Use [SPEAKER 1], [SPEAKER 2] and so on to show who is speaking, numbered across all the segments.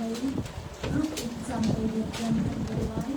[SPEAKER 1] 16 in caang 18 tiang kan rel lai.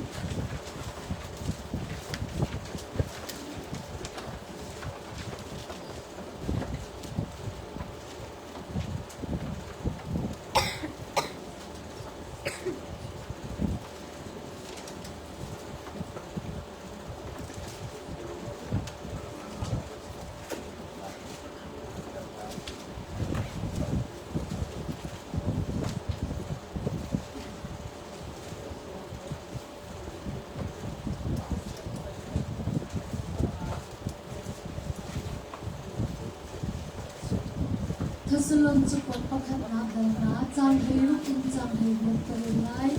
[SPEAKER 1] Thessalon cakuat pakhatnak dal hna caang 16 in caang 18 ka rel lai.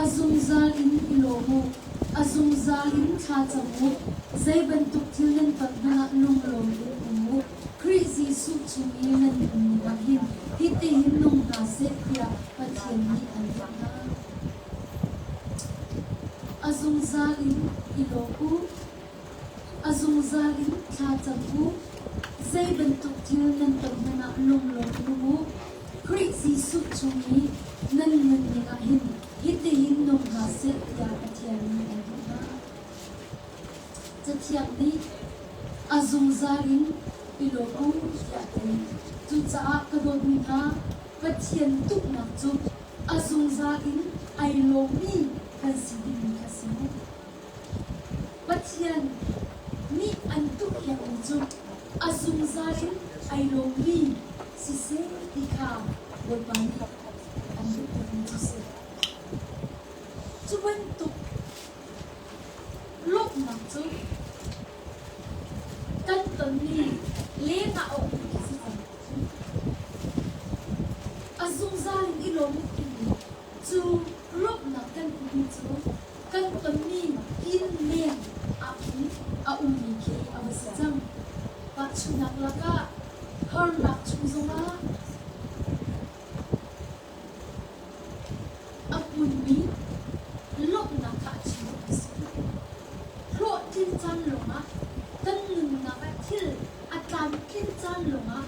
[SPEAKER 1] A zungzal in i lawm u, a zungzal in thla cam u, zei bantuk thil nan ton hmanh ah lunglawm in um u. Khrih Jesuh chung i nan nunning ah hin hitihin nung hna seh tiah Pathian nih an duh hna. A zungzal in i lawm u, a zungzal in thla cam u, zei bantuk thil nan ton hmanh ah lunglawm in um u. Khrih Jesuh chung i nan nunning ah hin hitihin nung hna seh tiah Pathian nih an duh hna. Cathiang nih a zungzal in i lawm u tiah a ti. Cucaah ka dawtmi hna, Pathian duhnak cu a zungzal in ai lawmmi kan si dingmi kha si mu. Pathian nih an duhpiakmi cu a zungzal in ai lawmmi siseh ti kha Bawipa nih an duhpiakmi cu si. Cu bantuk lawmhnak cu kan tonmi lengah a ummi khi si cang. A zungzal in i lawm timi cu lawmhnak kan hmuhmi cu kan tonmi inn leng ah khin a ummi khi a va si cang. Tahchunhnak lakah harnak chung zongah a hmunmi lawmhnak kha a chim awk a si. Hlawhtlin caan lawngah kan nunnak ah thil a tlamtlin caan lawngah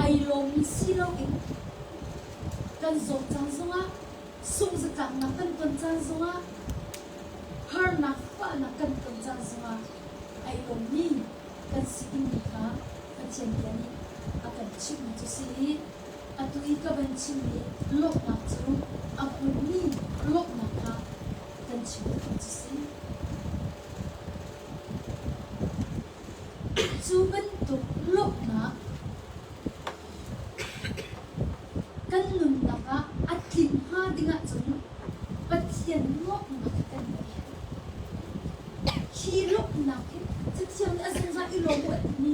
[SPEAKER 1] ai lawmmi si loin kan zawt caan zongah sungzatlaknak kan ton caan zongah harnak fahnak kan ton caan zongah ai lawmmi kan si dingmi kha Pathian bia nih a kan chimhmi cu si i atu i ka van chimmi lawmhnak cu a hmunmi lawmhnak kha kan chim duhmi cu si. Cu bantuk lawmhnak kan nunnak ah a tlin hnga ding ahcun Pathian lawmhnak hi kan ngeih a herh. Hi lawmhnak hi Cathiang nih a zungzal i lawm u a timi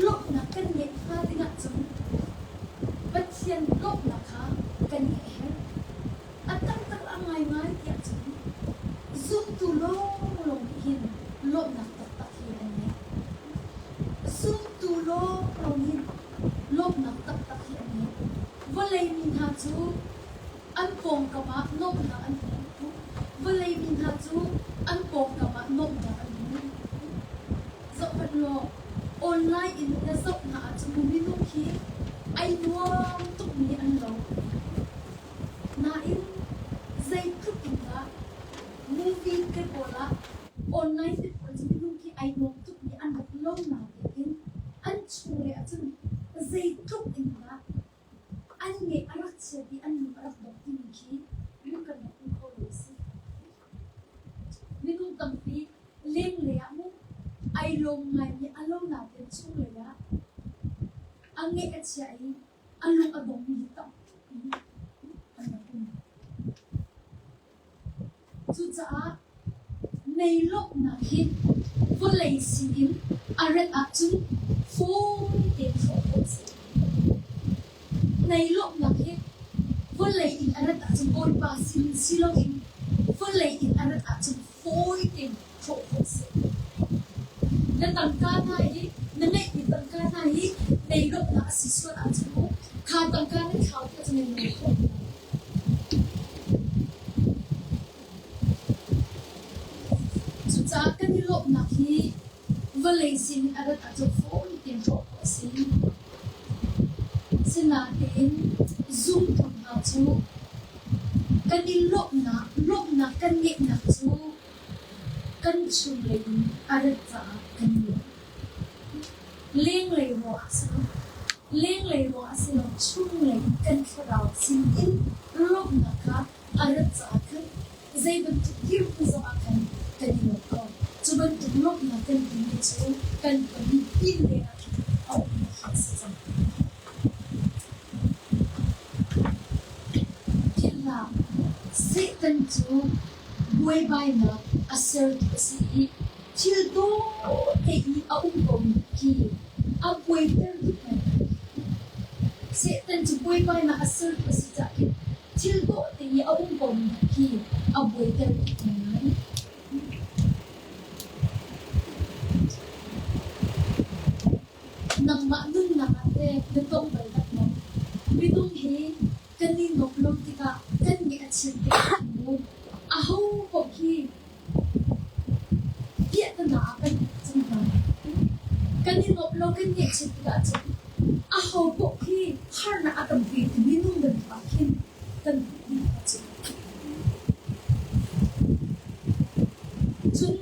[SPEAKER 1] lawmhnak kan ngeih hnga ding ahcun Pathian lawmhnak kha kan ngeih a herh. A taktak a ngaingai ti ahcun zumtu lawnglawng nih hin lawmhnak taktak hi an ngeih. Zumtu lawnglawng hin lawmhnak taktak hi an ngeih. Vawlei mi hna cu an pawngkam ah nuamhnak an hmu. Vawlei mi hna cu an pawngkam ah nuamhnak an hmu. Zohhmanh law, online in na zoh hna ahcun minung hi ai nuam tukmi an lo. Nain zeitluk in dah movie te pawl ah online te pawl cu minung khi ai nuam tukmi an rak lo natein an chung le ahcun zeitluk in dah an ngeih a rak chiat i an lung a rak dongh timi khi lung kan rak um kho lo a si. Minung tampi lenglei ah mu ai lawm ngaimi a lo natein chunglei ah a ngeih a chia i a lung a dongmi hi tampi an rak um. Cucaah meilawmhnak hi vawlei sinin a rat ahcun fawi tein hrawh khawh a si. Meilawmhnak hi vawlei in a rat ahcun Bawipa sinin si loin vawlei in a rat ahcun fawi tein hrawh khawh a si. Na tangka hna hi na ngeihmi tangka hna hi meilawmhnak a si sual ahcun kha tangka na thlau ti ahcun na nung khawh. Cucaah kan i lawmhnak hi vawlei sin a rat ahcun fawi tein hrawh khawh a si. Sinain. Zumtu hna cu kan i lawmhnak, lawmhnak kan ngeihnak cu kan chunglei in a rat caah kan i lawm. Lenglei ruangah a si lo. Lenglei ruangah a si lo. Chunglei in kan thlarau sinin lawmhnak kha a rat caah khan zei bantuk dirhmun zongah khan kan i lawm ko. Cu bantuk lawmhnak kan timi cu kan pahnih pin lengah khin a ummi khi a si cang. Philhnak Satan cu buaibainak a sertu a si i thil dawh te i a um komi khi a buaiter tuk ngaingai. Satan cu buaibainak a sertu a si caah khin thil dawh te i a um komi khi a buaiter tuk ngaingai. Nangmah nunnak ah teh na tong bal dak maw? Minung hi kan i nuamh lo tikah kan ngeih a chiat tikah mu aho paoh khi piahtana ah kan um cang hna. Kan i nuamh lo kan ngeihchiat tikah cun aho paoh khi harnak a kan petu minung bantuk ah khin kan hmuh dih hna cu. Cun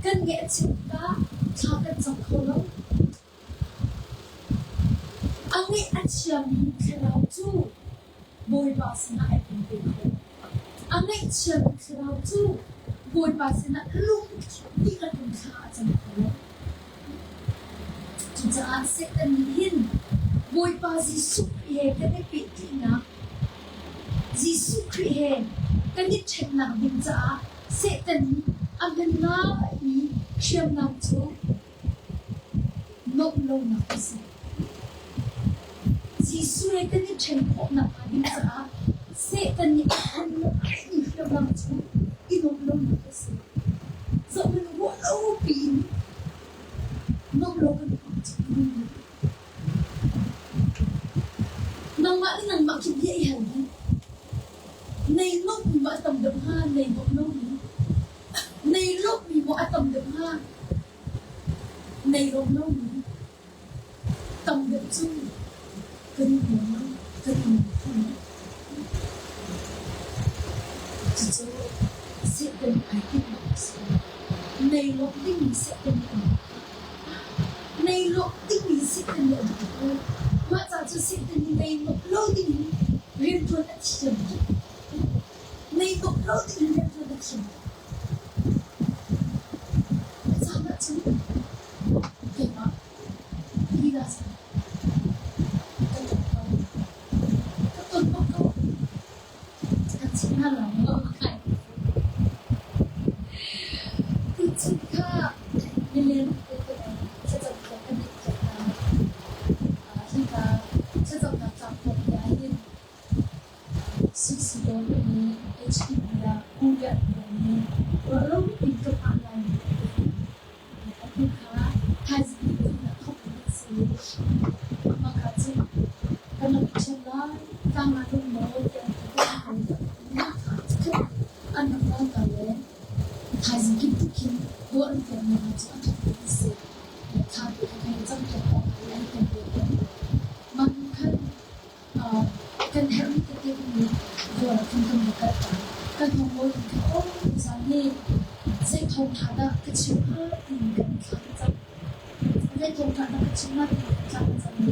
[SPEAKER 1] kan ngeihchiat tikah thla kan cam kho lo. A ngeih a chiami thlarau cu Bawipa sinah ai pumpe kho. A ngaihchiami thlarau cu Bawipa sinah lungthin dihlak in thla a cam kho lo. Cucaah Satan nih hin Bawipa Jesuh Khrih he kan i pehtlaihnak, Jesuh Khrih he kan i ṭhennak ding caah Satan nih a hman ngaimi hriamnam cu nuamh lonak a si. Jesuh he kan i ṭhen khawh nakhnga ding caah Satan nih a hman ngaimi hriamnam cu i nuamh lonak a si. Zohhmanh ruah lopi in nuamh lo kan tuah cu Nangmah le nangmah khi bia i hal hmanh. Nei nuamhmi maw a tam deuh hnga, nei nuamh lomi? Nei lawmhmi maw a tam deuh hnga, nei lawm lomi? Tam deuh cu kan i nuam lo, kan i nuam kho lo. Cucu Satan ai tinh bak a si. Nei lawmh dingmi Satan nih a duh. Nei lawmh dingmi Satan nih a duh ko. Mah ca cu Satan nih nei lawmh lo dingin rianṭuan a thiam tuk. Nei lawmh lo dingin rianṭuan a thiam tuk. A caan ahcun keimah lila cang ka ton ko. Ka ton bak ko. Kan chim hna lai maw? Tuchun kha milem thlacam khawh kan i piak hna. Hika thlacamnak tlangpawng te ahhin Sushi dawr nih HPB ah Korea nih ruahlo in ka pah lai mi a ti. Atu kha thaizing in a thawk ding a si. Mah ka cun kan rak i ṭhial lai, tlang ah lung maw tiah an ti ko. An rak nawl ta le thaizing kip tuk hin dawr an pekmi hna cu a thawk ding a si. Ṭha tein kan i campiak awk hi an kan pek. Mah hnu khan Kan herhmi tete nih dawr ah khan kan va kal ta. Kan hawngkawl in khan aw tuzaan hi zei thawngṭha dah ka chim hnga timi kan thla ka cam. Zei thawngṭha dah ka chim hnga timi kan thla ka cam i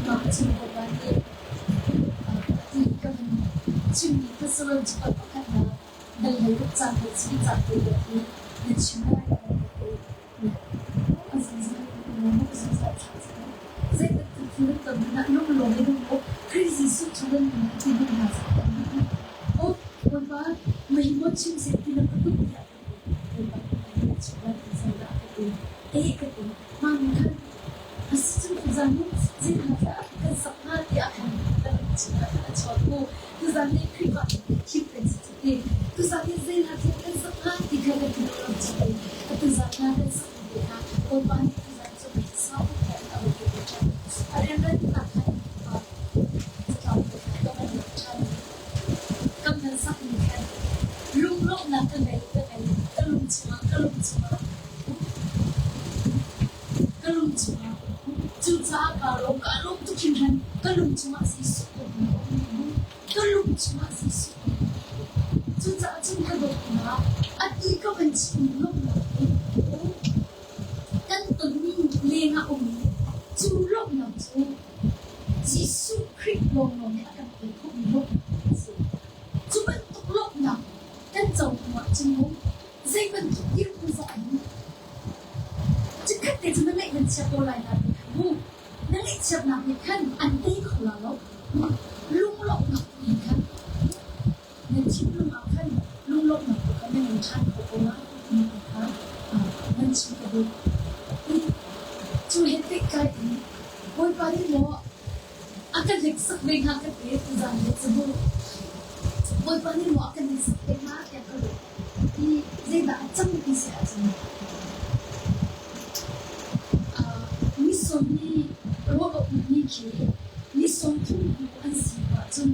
[SPEAKER 1] mah a chim ko pa nih ati ka van chimmi Thessalon cakuat pakhatnak dal hlei ruk caan te si caan te hi na chim lai ka ti. Tuzaan hi zei hna thil kan sak hnga ti kha kan ti lo cu. Atu zaan hna kan sak ti kha Bawipa nih tuzaan cu sau tuk in a va ti ṭhan. A rianrannak khan catlang te kha ka van lak ṭhan i kan van sakmi khan lunglawmhnak ka ngei ka ngei ka lung chungah ka lung chungah ka lung chungah cucaah kaa lawm kaa lawm tuk hringhran ka lung chungah Jesuh ka hmu. lung chungah Jesuh Cucaah cun ka dawtnak a ti ka van chim lawmhnak hi kan tonmi lengah um i cu lawmhnak cu Jesuh Khrih lawnglawng nih a kan pek khawhmi lawmhnak a si. Cu bantuk lawmhnak kan co hnu ahcun mu zei bantuk dirhmun zong in chikkhat te cu na ngaih nan chia ko lai na ti kha mu. Na ngaihchiatnak nih khan an tei kho la lo. Lunglawmhnak nih khan na thinlung ah khan lunglawmhnak tu kha na ngei ṭhan kho ko lai timi te kha nan chim ka duh. Cu he pehtlai in Bawipa nih maw a ka hneksak ve hnga ka ti tuzaan le cu Bawipa nih maw a ka hneksak ve hnga tiah ka ruah. Hi zeidah a cang ti si ahcun ni sawm hi ruah a ummi khi ni 30 hnu an si hnu ahcun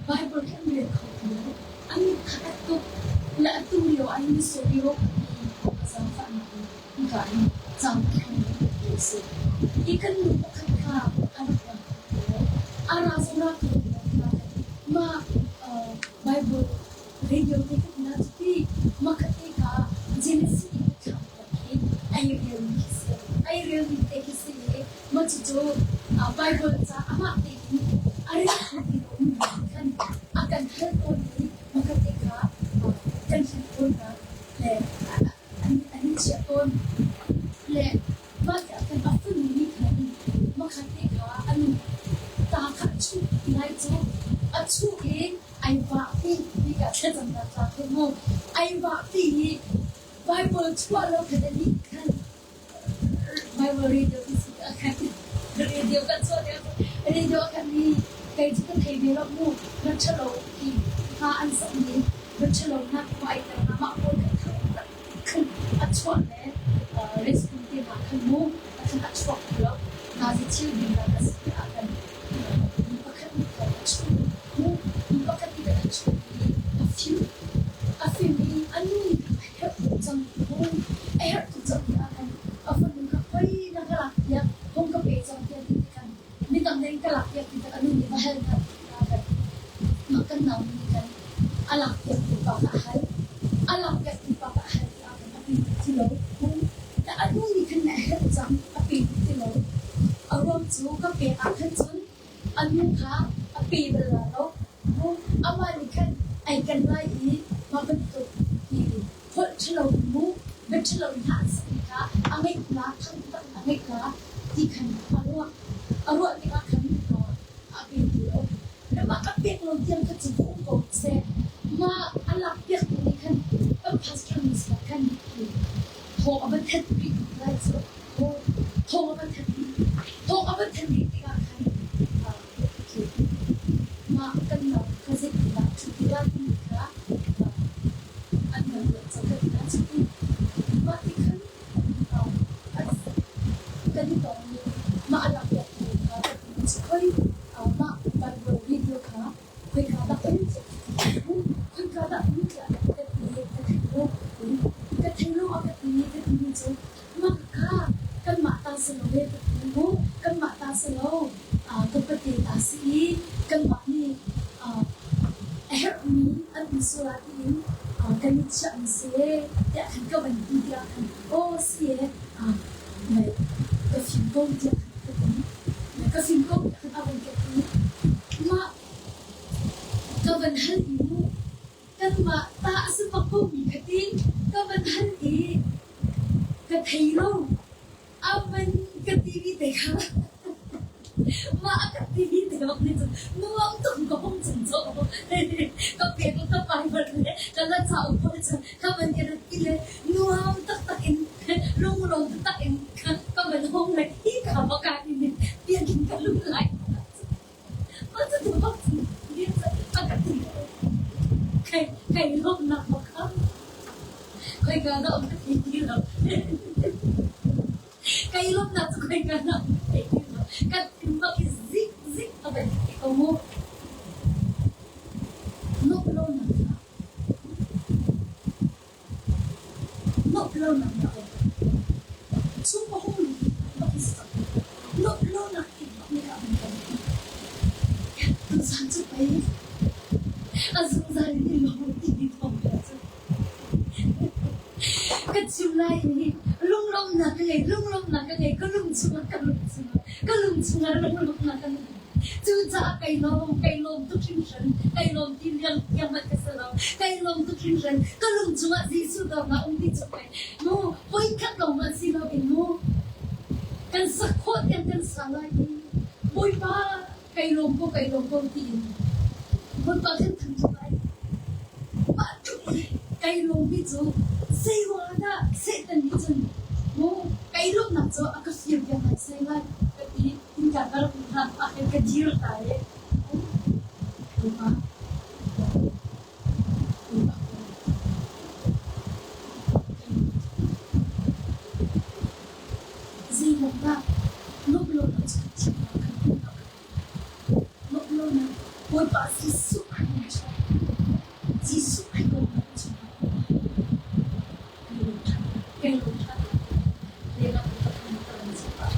[SPEAKER 1] Baibal khi an rel kho ti lo. An mit kha a tuk le atu lio ah hin ni sawm i ruah ummi a zaangfahnak in hika hin caan thang in ti a si. Hi kan nu pakhat kha a rak ra kho ti lo. A ra zong ra kho ti lo nain mah Baibal Radio te kan na cuti makate ka Genesis in thlam khi ai rel mi khi si ai rel mi te khi si i ma cucu Bible ca amah tein a rel kho ti lo mi khan a kan hal tawn i makate ka kan hal tawn na le an an chiah tawn le mah tiah khan a fanu nih khan makhat te kha an ta kha a chuh ti lai cu a chuh i ai vahpi ti ka thlacamnak ca khi mu ai vahpi i Bible chuah lo khan a nih khan Bible radio ti si ka khan radio kan chuah lio radio khan ni kei cu ka thei ve lo mu na ṭhalo ti hna an sak ni na ṭhalo nak ma ai ter na mah pawl khan thang khan a chuah le rescue te hna khan mu a khan a chuak ti lo nazi thil ding la ka si ah khan mi pakhat nih khan a chuh mu mi pakhat nih khan a chuh i a fim a fim i a nu nih khan a herh tuk cang mu a herh tuk cang ti ah khan a fanu kha hoi na ka lak piak hong ka pe cang tiah ti khan midang nih ka lak piak ti a nu nih va hal hna khan mah kan nau nih khan a lak piak tu pa kha a hal a lak piak tu pa kha a hal tikah khan a pe ti lo a nu nih khan a herh cang a pe ti lo a ruang cu ka pek ah khan cun a nu kha a pe bal la lo amah nih khan ai kan lai i mah bantuk hi holh ṭhalo in mu bia ṭhalo in hna an sakmi kha a ngeih la thang tak in a ngeih la ti khan a ruah. A ruah tikah khan a pe ti lo. Mah a pek lo tiang kha cu um ko seh. Mah a lak piaktu nih khan kan pastor nih sinah khan thawng a van thanh rih lai cu. Thawng a van thanh rih. Thawng a van thanh rih tikah khan mah kan nau kha zeitindah ṭhu ti lai timi kha an kan ruat cang kan ti cuti mah ti khan kan i tong i mah a lak piaktu kha khoi mah Bible video kha khoika dah um khoika dah um tiah ka ti ka thei lo ka thei lo a ka ti ka timi cu mah kha kanmah ta si lo e ka ti mu kanmah ta si lo ka pate ta si i kanmah nih a herhmi an um sual ah tiin kan i chiahmi si e tiah khan ka van ti tiah khan aw si e ka fim ko tiah khan ka ti ka fim ko tiah khan a van ka ti mah ka van hal i mu kanmah ta a si bak ko mi kha ti ka van hal i ka thei lo A van ka timi te kha mah a ka timi te bak nih cun nuam tuk ka hung cun cawh. Ka pek ka Bible le ka la cauk pawl cu ka van i rat i le nuam taktak in lunglawm taktak in ka van hong le hi ka bak ah hin biakinn ka lut lai. Mah cu bak cun a ka ti. Kai kai lawmhnak bak kha. Khoika dah um ka thei ti lo. Kai lawmhnak cu khoika dah um ka thei ti lo. Kan thin bak i zik zik a van ti ko mu. Nuamh lonak kha nuamh lonak na um. Chung a hung bak i sak. Nuamh lonak ti bak nih a um kan ti. Tuzaan cu pei. A zungzal in i lawm timi thawngṭha cu ka chim lai i lunglawmhnak ka ngei, lunglawmhnak ka ngei, ka lung chungah, ka lung chungah, ka lung chungah lunglawmhnak ka ngei. Cucaah kai lawm, kai lawm tuk hringhran, kai lawm ti liang tiang hmanh ka si lo. Kai lawm tuk hringhran, ka lung chungah Jesuh dawtnak um ti cu pei mu voikhat lawng hmanh si loin mu kan sak khawh tiang kan sa lai i Bawipa kai lawm ko, kai lawm ko tiin Bawipa kan thangṭhat lai. Mah tluk i kai lawmmi cu zei ruangah dah Satan nih cun mu kai lawmhnak cu a ka fir piak lai sai lai ka ti. Innka ka rak hngak ah khan ka dir ta i Bawipa, Bawipa Zeiruang dah nuamh lonak cu ka thinlung ah khan hmun a ka pek? Nuamh lonak Bawipa Jesuh Khrih in chuak. Jesuh Khrih dawtnak chungah kai lawm ṭhan, kai lawm ṭhan. Lengah ka phun ka van chim pah.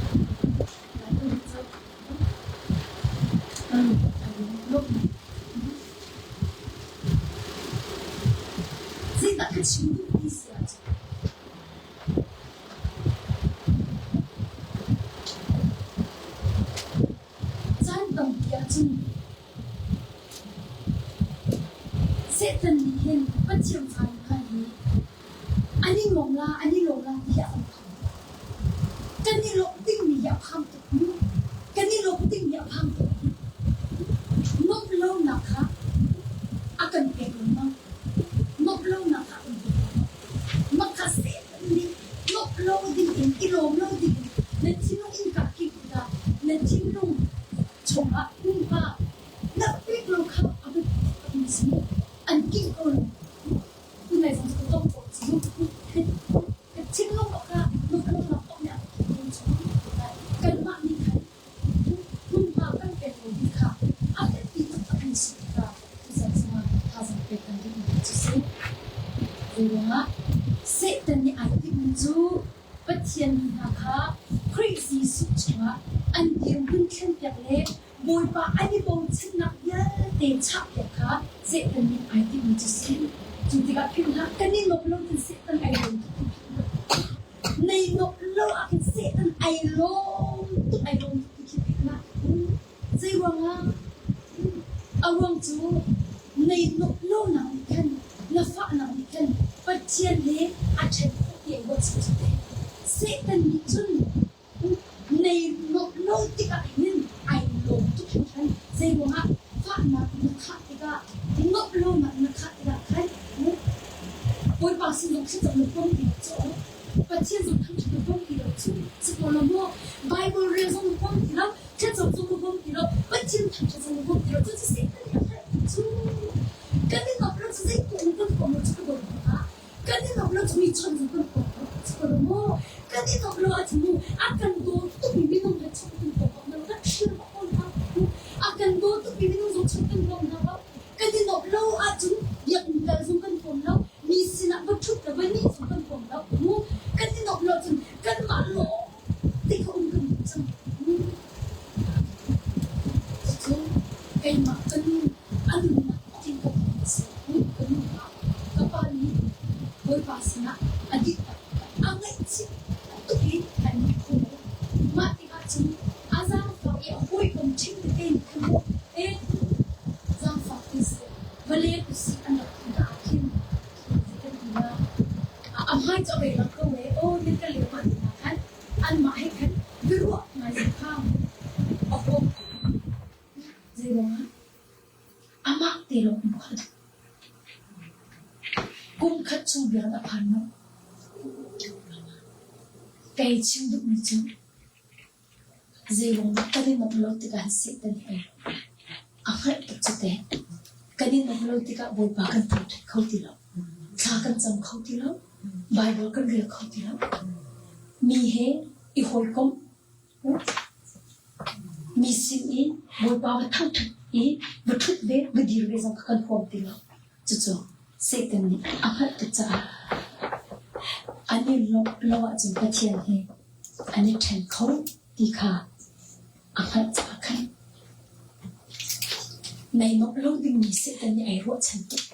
[SPEAKER 1] Zeidah ka chim duh ti si ahcun caan tampi ahcun Satan nih hin Pathian fale hna hi An i nuam la, an i lawm la ti hi a kan phang tuk. Kan i lawmh dingmi hi a phang tuk mu. Kan i lawmh dingmi a phang tuk mu. Nuamh lonak kha a kan pek lengmang. Nuamh lonak kha a kan pek lengmang. Mah kha Satan nih nuamh lo ding in, i lawm lo ding in na thinlung innka kik tikah na thinlung chungah hmunhma na pek lo kha a biapi taktakmi si. An kingh ko lo. Tunai zong cu ka tong ko cu. Ka thinlung kha lungthlumnak tok nih a ka thinlung cu kanmah nih khan hmunhma kan pek lo bik kha a biapi taktak mi si tikah tuzan zongah thazaang pek kan duhmi cu si. Zeiruangah Satan nih ai timhmi cu Pathian mi hna kha Khrih Jesuh chungah an dirhmun thlenpiak le Bawipa an i bochannak vialte chahpiak kha Satan nih ai timhmi cu si. Cu tikah philh hlah, kan i nuamh lo cun Satan ai lawm tuk ti philh hlah. Nei nuamh lo ah khin Satan ai lawm tuk ai lawm tuk ti khi philh hlah. Zei ruangah? A ruang cu nei nuamh lonak nih khan na fahnak nih khan Pathian he a ṭhen khawh ti ai ruat cu te. Satan nih cun Nei lo tikah hin ai lawm tuk hringhran. Zeiruangah fahnak na khah tikah, nuamh lonak na khah tikah khan Bawipa sin zong thlacam na huam ti lo cu. Pathian zong thangṭhat na huam ti lo cu. Si ko lo maw? Bible rel zong na huam ti lo, thlacam zong na huam ti lo, Pathian thangṭhat zong na huam ti lo. Cucu Satan nih a hngalh cu. Kan i nuamh lo cu zeitluk in kan huam lo cu ka dawt hna. Kan i nuamh lo cu mi chawnh zong kan huam lo a si ko lo maw? Kan i nuamh lo ahcun mu a kan daw tukmi minung he chawnh kan huam bak lo, kan hrial bak ko hna. A kan daw tukmi minung zong chawnh kan huam hna lo. Kan i nuamh lo ahcun biakinn kal zong kan huam lo, mi sinah va ṭhut le va nih zong kan huam lo. Mu kan i nuamh lo ahcun kanmah lawng te kha um kan duh cang. Mu cucu keimah ka nu a nunnak in ka hmuh a si. Mu ka nu kha Ka pa nih Bawipa sinah a dih a ngaihchih tuk i an nih kho lo. Mah tikah cun a zaangfak i a hawikom ṭhing tete nih khan e zaangfak ti si va leng usih an rak ti ah khin kan ti la. A hmai cu a rei lang ko e aw nan ka leng ah ti hna khan anmah he khan biaruah ngai zong kha a huam. Zei ruangah? Amah te lawng um kha duh. Kum khat chung vial a phan lo. Kei chim duhmi cu zeiruang dah kan i nuamh lo tikah Satan hi a hngalh tuk cu teh. Kan i nuamh lo tikah Bawipa kan thangṭhat kho ti lo. Thla kan cam kho ti lo. Baibal kan rel kho ti lo. Mi he i hawikomh Mi sin i Bawipa va thangṭhat i va ṭhut ve, va dir ve zong kha kan huam ti lo. Cucu Satan nih a hngalh tuk caah an i lawmh lo ahcun Pathian he an i ṭhen kho ti kha a hngalh caah khan. Nei nuamh lo dingmi Satan nih ai ruahchan tuk.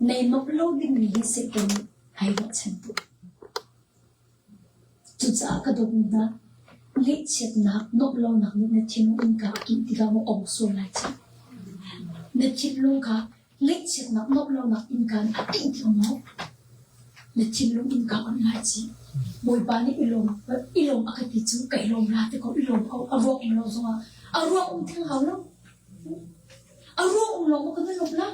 [SPEAKER 1] Nei nuamh lo dingmi hi Satan nih ai ruahchan tuk. Cucaah ka dawtmi hna, ngaihchiatnak, nuamh lonak nih na thinlung innka a kingh tikah maw ong sual lai cih. Na thinlung kha ngaihchiatnak, nuamh lonak innka nih a kingh tikah maw na thinlung innka on lai cih. Bawipa nih i lawm, i lawm a ka ti cu kai lawm la ti ko, i lawm ko. A ruang um lo zongah a ruang um theng hau lo. A ruang um lawng maw kan i lawmh la?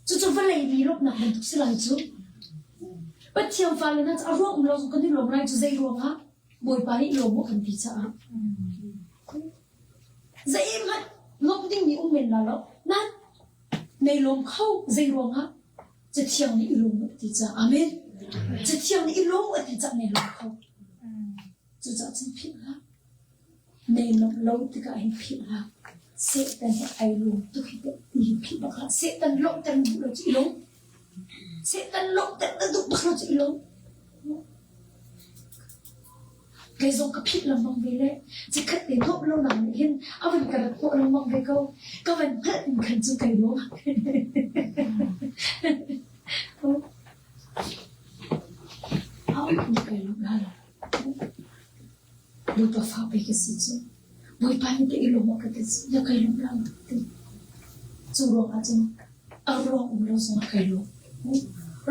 [SPEAKER 1] Cucu vawlei mi lawmhnak bantuk si lai cu. Pathian fale hna cu a ruang um lo zong kan i lawm lai cu zei ruangah Bawipa nih lawm u kan ti caah. Zeihmanh lawmh dingmi um men la lo. Nan nei lawm kho zei ruangah Cathiang nih i lawm u a ti caah. Amen. Cathiang nih i lawm u a ti caah nei lawm kho. Cucaah cun philh hlah. Nei lawmh lo tikah hin philh hlah. Satan hi ai lawm tuk hi teh ti hi philh bak hlah. Satan lawmhter na duh lo cu i lawm. Satan lawmhter na duh bak lo cu i lawm. Kei zong ka philh lengmang ve le chikkhat te nuamh lonak nih hin a van ka rat hnawh lengmang ve ko. Ka van hngalh in khan cu kai lawm. Kai lawm la lo. Bawipa fa pei ka si cu. Bawipa nih teh i lawm a ka ti cu. Ya kai lawm la ti. Cu ruangah cun a ruang um lo zongah kai lawm.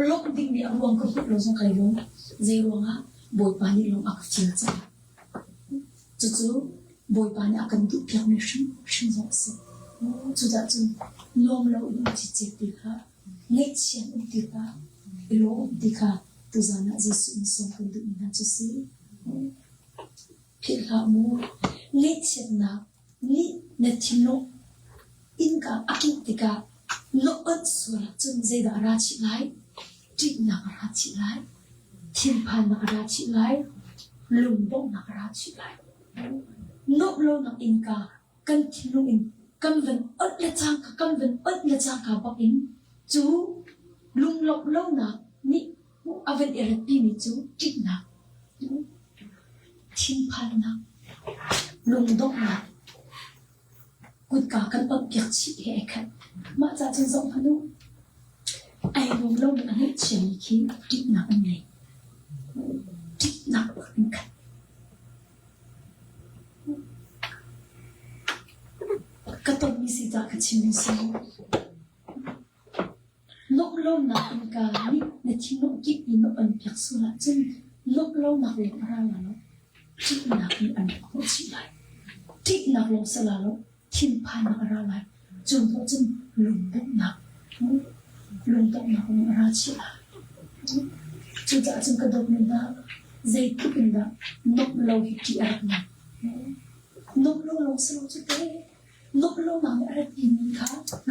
[SPEAKER 1] Lawmh dingmi a ruang ka hmuh lo zong kai lawm. Zei ruangah Bawipa nih lawm a ka fial caah. Cucu Bawipa nih a kan duhpiakmi hrimhrim zong a si. Cucaah cun nuam lo in um cicet ti kha, ngaihchia um ti kha, i lawm ti kha tuzaan ah Jesuh in sawm kan duhmi hna cu si. Philh hlah mu, ngaihchiatnak nih na thinlung innka a kingh tikah na onh sual ahcun zeidah a ra chih lai? Ṭihnak a ra chih lai. Thinphannak a ra chih lai. Lungdonghnak a ra chih lai. Nuamh lonak innka kan thinlung in kan van onh le cangka kan van onh le cangka bak in cu lunglawmh lonak nih a van i ratpimi cu ṭihnak, thinphannak, lungdonghnak, kutka kan onhpiak chih he ai khat. Mah ca cun zoh hmanh u. Ai nuam lomi a ngaihchiami khi ṭihnak an ngei. Ṭihnak bak in khat. Ka tonmi si caah ka chimmi si. Nuamh lonak innka nih na thinlung kip in na onpiak sual ahcun nuamh lonak lawng a ra lai lo. Ṭihnak nih an rak hnawh chih lai. Ṭihnak lawng si lai lo, thinphannak a ra lai. Cu hnuah cun lungdonghnak, lungdonghnak lawng a ra chih lai. Cucaah cun ka dawtmi hna, zeitluk in dah nuamh lo hi ṭih a rak nung. Nuamh lo lawng si lo cu teh. Nuamh lonak nih a rat timi kha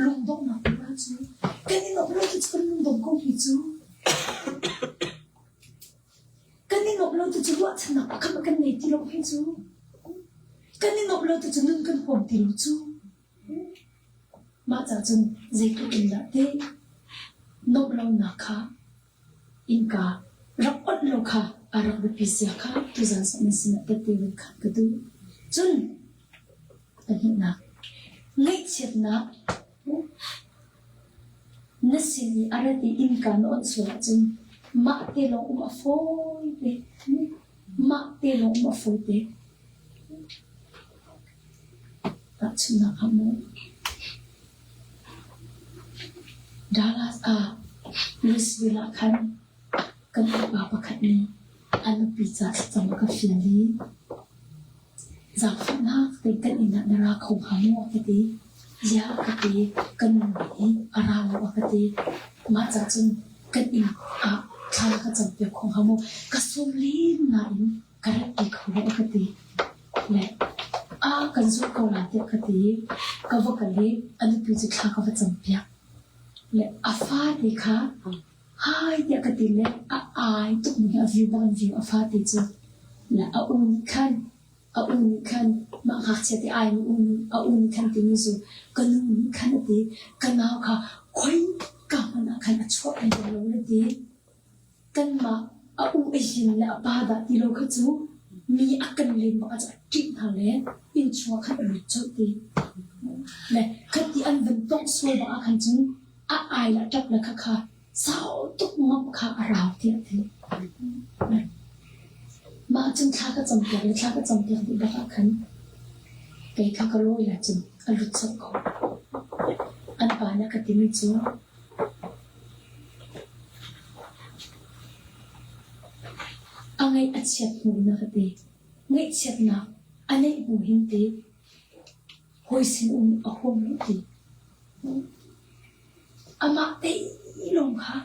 [SPEAKER 1] lungdonghnak tu ah cu kan i nuamh lo ti cu kan lungdong ko hi cu. Kan i nuamh lo ti cu ruahchannak pakhat kan ngei ti lo hi cu. Kan i nuamh lo ti cu nun kan huam ti lo cu. Mah ca cun zeitluk in dah teh nuamh lonak kha Innka rak onh lo kha a rak biapi zia kha tuzaan zong nan sinah tette vun khat ka duh. Cun pahnihnak, ngaihchiatnak na sin i a rat i innka na onh sual ahcun mah te lawng um a fawi te. Mah te lawng um a fawi te. Tahchunhnak ah maw Dallas ah Louisville ah khan kan upa pakhat nih a nupi ca thlacam a ka fial i zaangfahnak tein kan inn ah na ra kho hnga maw a ka ti. Ziah a ka ti. Kan nu nih a ra lo a ka ti. Mah ca cun kan inn ah thla na ka campiak kho hnga maw? Ka sawm len nain ka rat kho lo a ka ti. Le a kan zulh ko lai tiah ka ti i ka va kal i a nupi cu thla ka va campiak. Le a fate kha hai tiah ka ti le a ai tukmi a view bak in view a fate cu. Le a u nih khan a u nih khan mah ngakchia te ai mi u nih a u nih khan timi cu ka nu nih khan a ti ka nau kha khoi ka hmanh ah khan a chuah ti lo a ti. Kanmah a u a hin le a pa dah ti lo kha cu. Mi a kan len bak ah cun a ṭih hna le inn chungah khan a lut colh ti. Le khati an van tongh sual bak ah khan cun a ai le a ṭap le khakha sau tuk ngamh kha a rau tiah a ti. Mah cun thla ka campiak le thla ka campiak dih bak ah khan kei kha ka lawi ahcun a lut colh ko. An pa nih a ka timi cu A ngaih a chiat hnu in a ka ti. Ngaihchiatnak a neih hnu hin ti hawi sin um a huam lo ti. Amah te lawng kha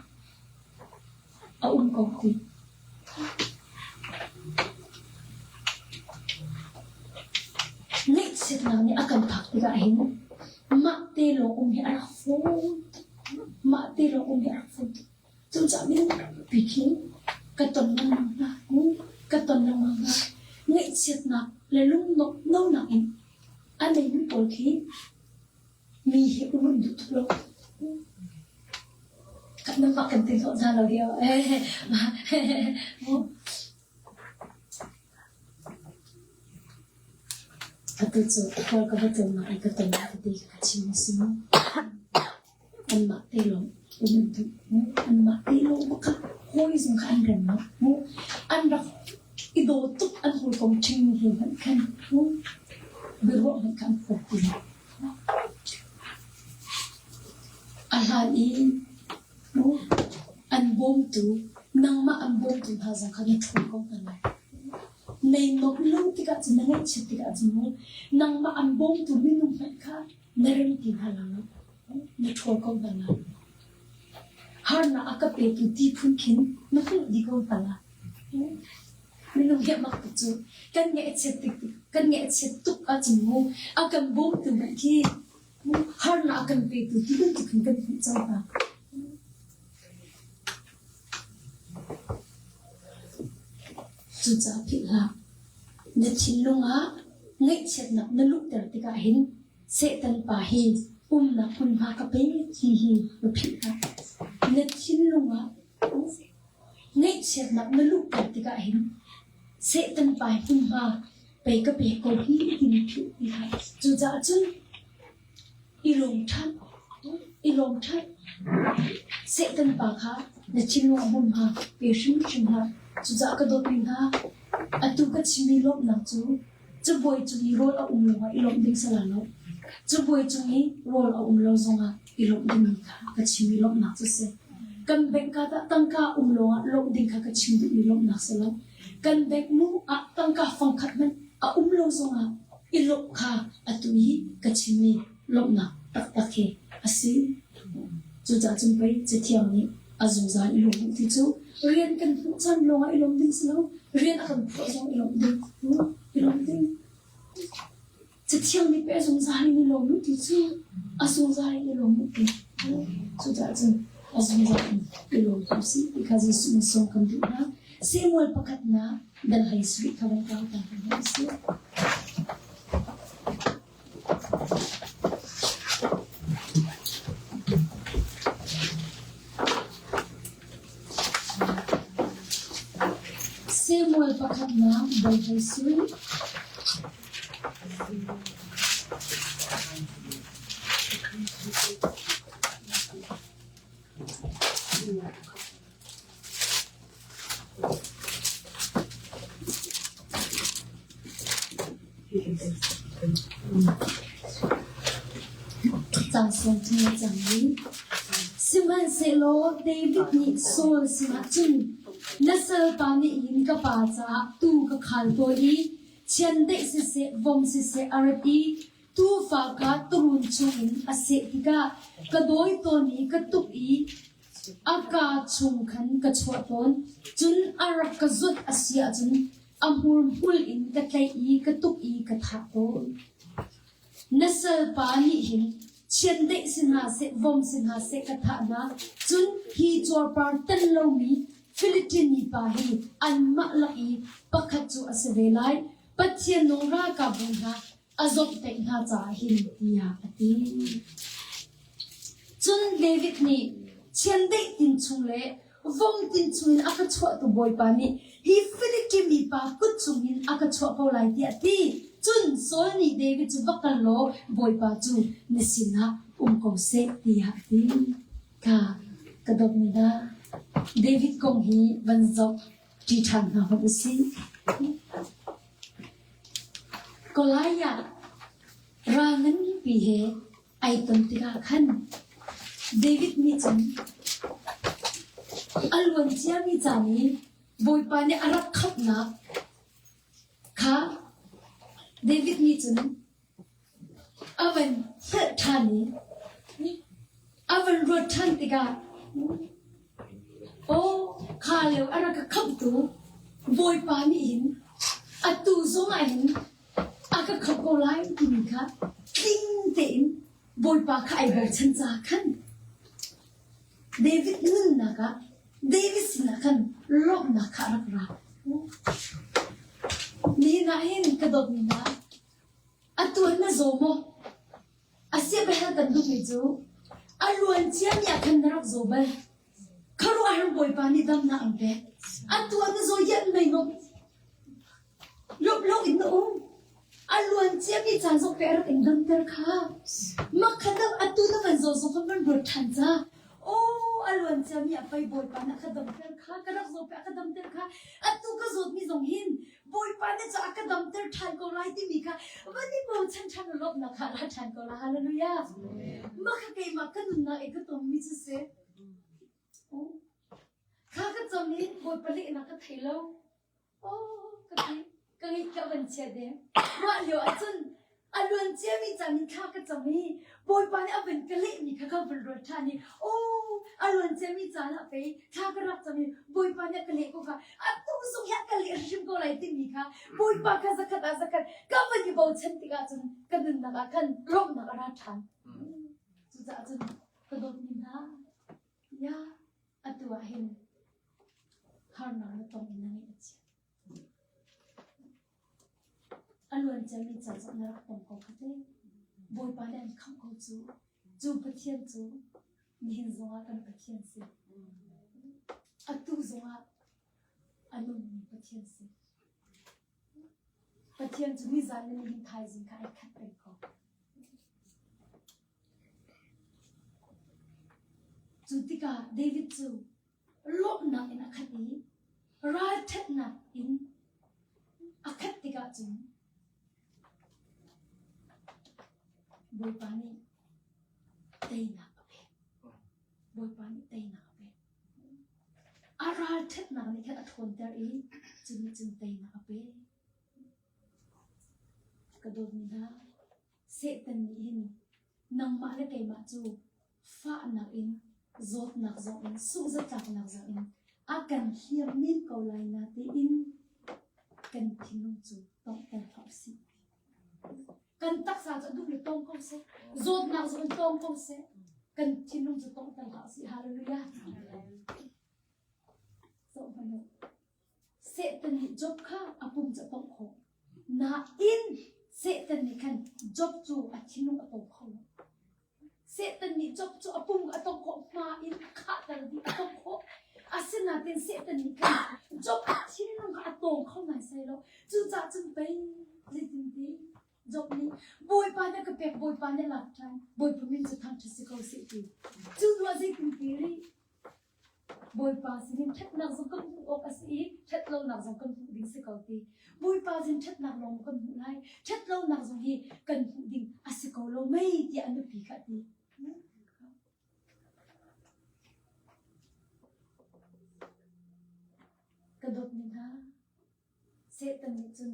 [SPEAKER 1] a um ko ti. Ngaihchiatnak nih a kan phak tikah hin mah te lawng um hi a rak fawi tuk. Mah te lawng um hi a rak fawi tuk. Cucaah minung tampi khi ka ton lengmang hna. Ka ton lengmang hna. Ngaihchiatnak le lungno-nak in a neimi pawl khi mi hi um an duh tuk lo. Nangmah kan ti hnawh hna lo hi aw. Atu cu khual ka va tlungnak i ka tonnak tete ka chim a si mu. Anmah te lawng um an duh. Anmah te lawng bak kha hawi zong kha an rem lo. An rak i daw tuk an hawikom ṭhing he hmanh khan biaruah hmanh kha an huat ti lo. A hlan i an bawmtu, nangmah an bawmtu hna zong kha na ṭhawl ko hna lai. Nei nuamh lo tikah cun na ngaihchiat tikah cun mu nangmah an bawmtu minung hmanh kha na rem ti hna lai lo. Na ṭhawl ko hna lai. Harnak a ka petu ti phun khin na hmuh dih ko hna lai. Minung hi a mak tuk cu kan ngaihchiat tik kan ngaihchiat tuk ahcun mu a kan bawmtu hmanh khi harnak a kan petu ti bantuk hin kan hmuh cang hna. Cucaah philh hlah. Na thinlung ah ngaihchiatnak na luhter tikah hin Satan pa hi umnak hmunhma ka pe ti hi na philh hlah. Na thinlung ah ngaihchiatnak na luhter tikah hin Satan pa hi hmunhma pei ka pek ko hi ti na philh ti hlah. Cucaah cun i lawm ṭhan, i lawm ṭhan. Satan pa kha na thinlung ah hmunhma pe hrimhrim hlah. Cucaah ka dawtmi hna, atu ka chimmi lawmhnak cu Cabuai cung i rawl a um lawngah i lawmh ding si lai lo. Cabuai cung i rawl a um lo zongah i lawmh dingmi kha ka chim i lawmhnak cu a si. Kan bank ah tah tangka a um lawngah lawmh ding kha ka chim duhmi lawmhnak si lo. Kan bank mu ah tangka fangkhat hmanh a um lo zongah i lawmh kha atu i ka chimmi lawmhnak taktak hi a si. Cucaah cun pei Cathiang nih a zungzal i lawm u ti cu rian kan hmuh caan lawngah i lawm ding si lo, rian a kan phuah zong i lawmh ding, i lawmh ding. Cathiang nih pei a zungzal in i lawm u ti cu a zungzal in i lawm u ti. Cucaah cun a zungzal in i lawm ko sih ti kha Jesuh nih sawm kan duh hna. Samuel pakhatnak dal hlei sarih kha van kau ta hna usih. Samuel pakhatnak Bawipa sui. Sihmanhsehlaw David nih Saul sinah cun, Na salpa nih hin ka pa caah tuu ka khal tawn i chiandeih siseh, vom siseh a rat i tuufa kha tuurun chungin a seh tikah ka dawi tawn i ka tuk i A kaa chung khan ka chuah tawn, cun a rak ka zuat a si ahcun a hmurhmul in ka tlaih i ka tuk i ka thah tawn. Na salpa nih hin chiandeih si hna seh, vom si hna seh ka thah hna, cun hi cuarpar tan lomi Philitin mipa hi anmah lak i pakhat cu a si ve lai. Pathian nung ralkapbu hna a zawmhtaih hna caah hin tiah a ti. Cun David nih chiandeih tin chung le Vomtin chungin a ka chuahtu Bawipa nih hi Filistin mipa kut chungin a ka chuah ko lai tiah a ti. Cun Saul nih David cu va kal law Bawipa cu na sinah um ko seh tiah a ti. Ka ka dawtmi hna, David kong hi van zoh ṭi ṭhan hna hmanh u sih. Goliath ral nganpi he ai ton tikah khan David nih cun a luan ciami caan i Bawipa nih a rak khamhnak kha David nih cun a van hngalh ṭhan i a van ruat ṭhan tikah aw kha lio a rak ka khamhtu Bawipa nih hin atu zongah hin a ka khamh ko lai timi kha tling tein Bawipa kha ai bochan caah khan David nunnak ah David sinah khan lawmhnak kha a rak ra. Nihin ah hin ka dawtmi hna, atu ah na zaw maw? A siaherh kan duhmi cu a luan ciami ah khan na rak zaw bal. Khuaruahhar Bawipa nih damnak an pek. Atu ah na zaw ian mei maw? Lawmh in na um. A luan ciami caan zong pe a rak in damter kha. Mah kha na atu na van zaw zong kha van ruat ṭhan ca. Aw, a luan ciami ah pei Bawipa nih a ka damter kha, ka rak zaw pe a ka damter kha. Atu ka zawtmi zong hin Bawipa nih cu a ka damter ṭhan ko lai timi kha van i bochan ṭhan u lawmhnak kha a ra ṭhan ko lai. Hallelujah. Mah kha keimah ka nunnak i ka tonmi cu si. Kha ka cam i Bawipa lehnak ka thei lo. Aw ka ti. Ka ngeih ka van chia deng. Mah lio ahcun a luan ciami caan in thla ka cam i Bawipa nih a van ka lehmi kha ka van ruat ṭhan i aw a luan ciami caan ah pei thla ka rak cam i Bawipa nih a ka leh ko kha atu zong hi a ka leh hrim ko lai timi kha Bawipa kha zakhat ah zakhat ka van i bochan tikah cun ka nunnak ah khan lawmhnak a ra ṭhan. Cucaah cun ka dawtmi hna ya atu ah hin harnak na tong in na ngaih a chia. A luan ciami ca zong na rak tong ko kha te. Bawipa nih an khamh ko cu. Cu Pathian cu nihin zongah kan Pathian si. Atu zongah a nungmi Pathian si. Pathian cu nizan le nihin thaizing kha ai khat peng ko. Cu tikah David cu lawmhnak in a khat i ralṭhatnak in a khat tikah cun Bawipa nih teinak a pek. Bawipa nih teinak a pek. A ralṭhatnak nih khan a ṭhawnter i cu nih cun teinak a pek. Ka dawtmi hna, Satan nih hin nangmah le keimah cu fahnak in zawtnak zong in sunghzatlaknak zong in a kan hliam men ko lai na tiin kan thinlung cu tonghter hlah usih. Kan taksa cu a duh le tong ko seh, zawtnak zong in tong ko seh, kan thinlung cu tonghter hlah usih. Hallelujah. Zoh hmanh u. Satan nih Job kha a pum cu a tongh khawh. Nain Satan nih khan Job cu a thinlung a tong kho lo. Satan nih Job cu a pum a tongh khawh hma in a khahter dih a tongh khawh. Asinain Satan nih khan Job a thinlung kha a tawng kho naisai lo. Cucaah cun pei zeitinti Job nih Bawipa nih a ka pek, Bawipa nih a lak ṭhan, Bawipa min cu thangṭhat si ko seh ti. Cu hnuah zeitinti rih? Bawipa sinin ṭhatnak zong kan hmuh awk a si i ṭhatlonak zong kan hmuh ding si ko ti. Bawipa sin ṭhatnak lawng kan hmuh lai, ṭhatlonak zong hi kan hmuh ding a si ko lo mei tiah a nupi kha a ti. Ka dawtmi hna, Satan nih cun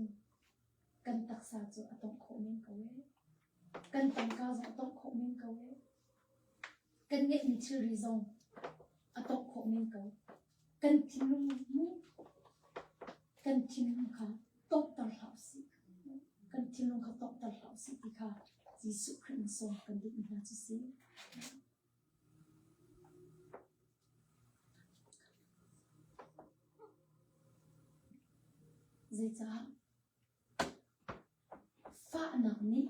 [SPEAKER 1] kan taksa cu a tongh khawh men ko ee. Kan tangka zong a tongh khawh men ko ee. Kan ngeihmi thilri zong a tongh khawh men ko. Kan thinlung mu kan thinlung kha tonghter hlah usih. Kan thinlung kha tonghter hlah usih ti kha Jesuh Khrih in sawm kan duhmi hna cu si. Zeicah? Fahnak nih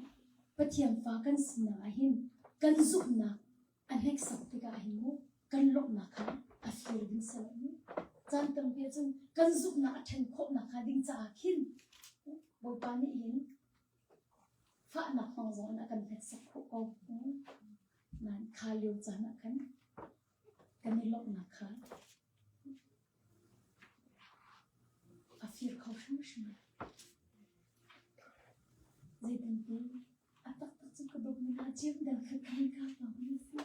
[SPEAKER 1] Pathian fa kan sinak ahhin kan zumhnak a hneksak tikah hin mu kan lawmhnak kha. A fir ding si lo mu. Caan tampi ahcun kan zumhnak a ṭhen khawh nakhnga ding caah khin Bawipa nih hin fahnak hmang zong in a kan hneksak khawh ko. Nain kha lio caan ah khan kan i lawmhnak kha a fir kho hrimhrim lo. Zeitinti a taktak cu ka dawtmi hna cim dal khat kha ka pang mi a si.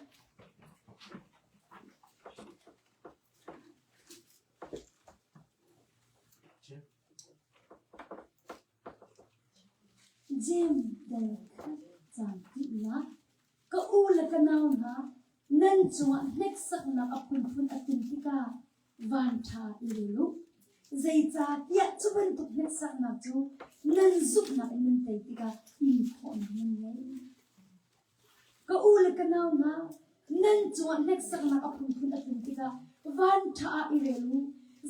[SPEAKER 1] Jeim dal khat caan tihnak Ka u le ka nau hna, nan cungah hneksaknak a phunphun a tlun tikah vanṭha i rel u. Zeicahtiah cu bantuk hneksaknak cu nan zumhnak in nan tei tikah inkhawhnak nan ngei. Ka u le ka nau hna, nan cungah hneksaknak a phunphun a tlun tikah vanṭha ah i rel u.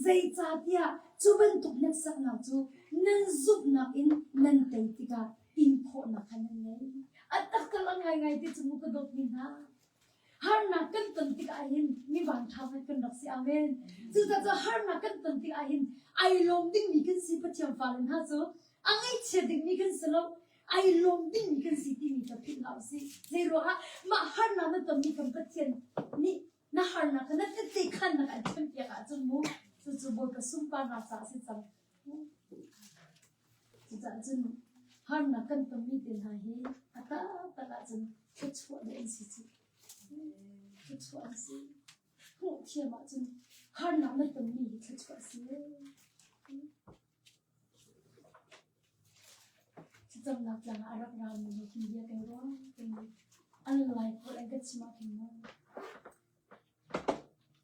[SPEAKER 1] Zeicahtiah cu bantuk hneksaknak cu nan zumhnak in nan tei tikah inkhawhnak kha nan ngei. A taktak a ngaingai ti cu mu ka dawtmi hna. Harnak kan ton tikah hin mi vanṭha hmanh kan rak si. Amen. Cucaah harnak kan ton tikah hin ai lawm dingmi kan si Pathian fale hna cu a ngaihchia dingmi kan si lo. Ai lawm dingmi kan si timi kha philh hlah usih. Zeiruangah mah harnak na tonmi kan Pathian nih na harnak kha na tette khannak an thiampiak ahcun mu cucu Bawipa sunparnak caah a si cang. Cucaah cun harnak kan tonmi te hna hi a taktak ahcun thluachuah deuh an si cu. Thluachuah an si. Hmuh thiam ahcun harnak na tonmi hi thluachuah a si. Thlacamnak tlang ah a rak rami he khin bia kai ruah timi an lai pawl an ka chim ah khin mu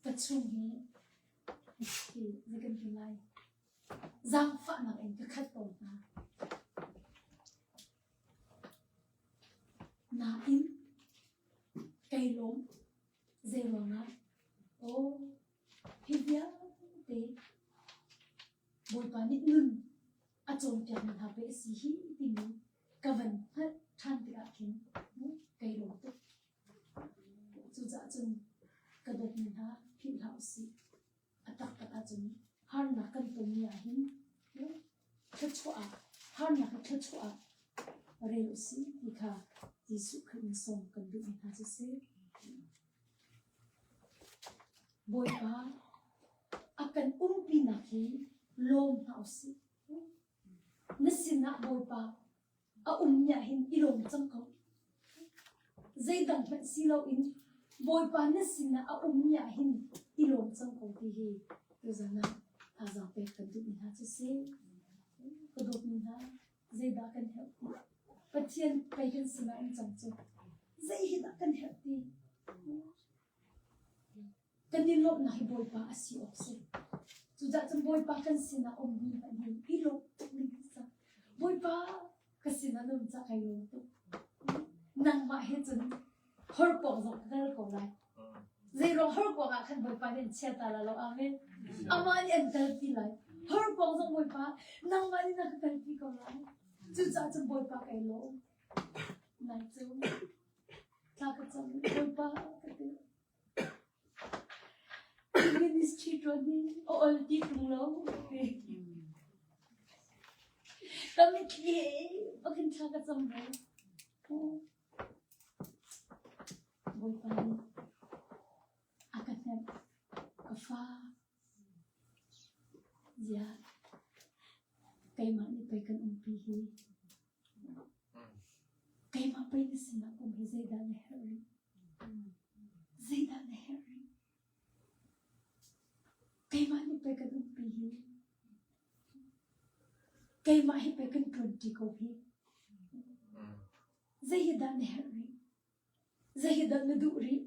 [SPEAKER 1] ka chung hi hi zei kan ti lai Zaangfahnak in ka khat ko hna. Nain kai lawm. Zeiruangah? Aw, hi vialte Bawipa nih nun a cawnpiakmi hna pei a si hi timi ka van hngalh ṭhan tikah khin kai lawm tuk. Cucaah cun ka dawtmi hna philh hlah usih. A taktak ahcun harnak kan tonmi ahhin thluachuah ah harnak hi thluachuah ah rel usih ti kha Jesuh Khrih in sawm kan duhmi hna cu si. Bawipa a kan umpinak hi lawm hna usih. Na sinah Bawipa A ummi ah hin i lawm cang ko. Zeidang hmanh si loin Bawipa na sinah a ummi ah hin i lawm cang ko ti hi tuzan ah thazaang pek kan duhmi hna cu si. Ka dawtmi hna, zeidah kan herh ti? Pathian pei kan sinah um cang cu. Zei hi dah kan herh ti? Kan i lawmhnak hi Bawipa a si awk si. Cucaah cun Bawipa kan sinah ummi hmanh hi i lawm tuk ding kan si. Bawipa ka sinah na um cah kai lawm tuk. Nangmah he cun horkuang zong ka kal ko lai. Zeiruang horkuang ah khan Bawipa nih an chia ta la lo. Amen. Amah nih an kalpi lai. Horkuang zong Bawipa nangmah nih na ka kalpi ko lai. Cucaah cun Bawipa kai lawm. Nai cu thla ka cam Bawipa ka ti. Ministry ṭuan hi a ol ti ṭung lo. Ka mitthli he pakhin thla ka cam ve. Bawipa nih a ka hnemh. Ka fa ziah keimah nih pei kan umpi hi. Keimah pei na sinah um hi zeidah na herh rih? Zeidah na herh rih? Keimah nih pei kan umpi hi. Keimah hi pei kan ṭuanṭi ko hi. Zei hi dah na herh rih? Zei hi dah na duh rih?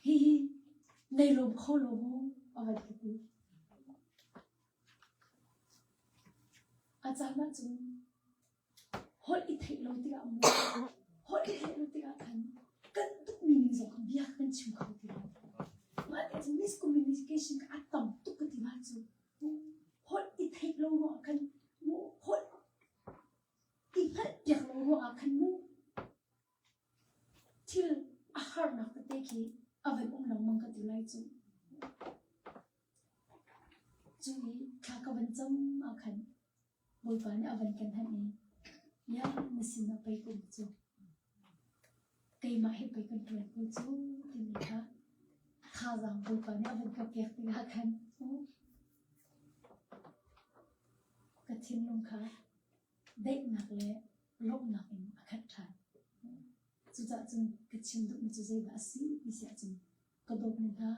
[SPEAKER 1] Hihi nei lawm kho lo maw? A van ka ti. A caan ahcun holh i theih lo tikah mu holh i theih lo tikah khan kan duhmi ning zong khan bia kan chim kho ti lo. Mah te cun miscommunication kha a tam tuk ka ti lai cu. Holh i theih lo ruangah khan mu holh i hngalhpiak lo ruangah khan mu thil a harnak tete khi. A van um lengmang ka ti lai cu. Cu i thla ka van cam ah khan Bawipa nih a van kan hanh i, "Ya, na sinah pei ka um cu. Keimah he pei kan ṭuan ko cu," timi kha thazaang Bawipa nih a van ka pek tikah khan ka thinlung kha daihnak le lawmhnak in a khat ṭhan. Cucaah cun ka chim duhmi cu zeidah a si ti si ahcun ka dawtmi hna,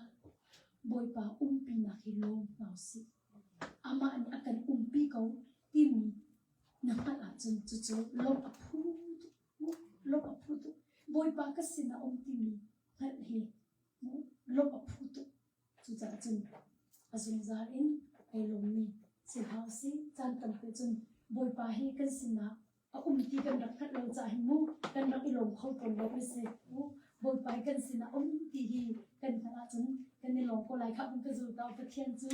[SPEAKER 1] Bawipa umpinak hi lawm hna usih. Amah nih a kan umpi ko timi na hngalh ahcun cucu lawmh a phu tuk. Lawmh a phu tuk. Bawipa ka sinah um timi hngalh hi lawmh a phu tuk. Cucaah cun a zungzal in ai lawmmi si hna usih. Caan tampi cun Bawipa hi kan sinah a um ti kan rak hngalh lo caah hin mu kan rak i lawm kho tawn lo mi si. Bawipa hi kan sinah um ti hi kan hngalh ahcun kan i lawm ko lai khah ka zul ta Pathian cu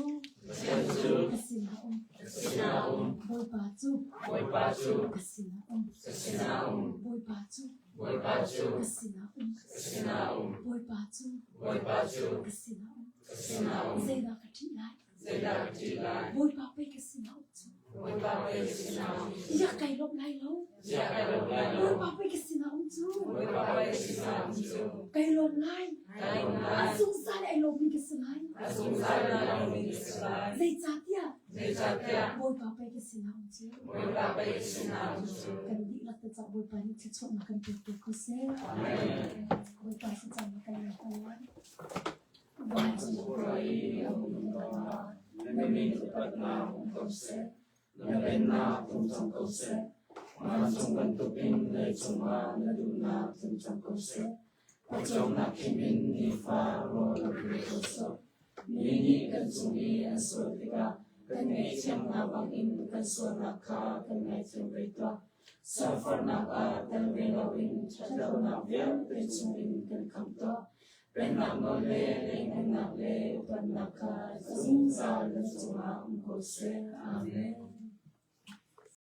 [SPEAKER 2] Pathian cu
[SPEAKER 1] ka sinah um.
[SPEAKER 2] Ka sinah um.
[SPEAKER 1] Bawipa cu
[SPEAKER 2] Bawipa cu
[SPEAKER 1] ka sinah um.
[SPEAKER 2] Ka sinah um.
[SPEAKER 1] Bawipa cu
[SPEAKER 2] Bawipa cu
[SPEAKER 1] ka sinah um.
[SPEAKER 2] Ka sinah um.
[SPEAKER 1] Bawipa cu
[SPEAKER 2] Bawipa cu
[SPEAKER 1] ka sinah um.
[SPEAKER 2] Ka sinah um.
[SPEAKER 1] Zeidah ka ṭih lai?
[SPEAKER 2] Zeidah ka ṭih lai?
[SPEAKER 1] Bawipa pei ka sinah um cu.
[SPEAKER 2] Bawipa pei ka sinah um cu.
[SPEAKER 1] Ziah kai lawmh lai lo?
[SPEAKER 2] Ziah kai lawmh lai lo?
[SPEAKER 1] Bawipa pei ka sinah um cu.
[SPEAKER 2] Bawipa pei ka sinah um cu.
[SPEAKER 1] Kai lawm lai.
[SPEAKER 2] Kai lawm lai.
[SPEAKER 1] A zungzal ai lawmmi ka si lai.
[SPEAKER 2] A zungzal ai lawmmi ka si lai.
[SPEAKER 1] Zeicahtiah
[SPEAKER 2] Zeicahtiah
[SPEAKER 1] Bawipa pei ka sinah um cu.
[SPEAKER 2] Bawipa pei ka sinah um cu.
[SPEAKER 1] Kan dihlak te cah Bawipa nih thluachuahnak kan pek te ko seh.
[SPEAKER 2] Amen.
[SPEAKER 1] Bawipa thlacamnak kan ngei hna lai.
[SPEAKER 2] Vancung khua i a um ko ah na min upatnak um ko seh. Na pennak tlung cang ko seh. Vancung bantukin leicung ah na duhnak tlung cang ko seh. Pawcawmnak khim in nifa rawl rak pe ko sawh. Mi nih kan cung i an sual tikah kan ngaihthiam hna bangin kan sualnak kha kan ngaihthiam ve tuah. Sualforhnak ah tel ve loin ṭhatlonak vialte chungin kan khamh tuah. Pennak nawl le lianhngannak le upatnak kha zungzal na cungah um ko seh. Amen.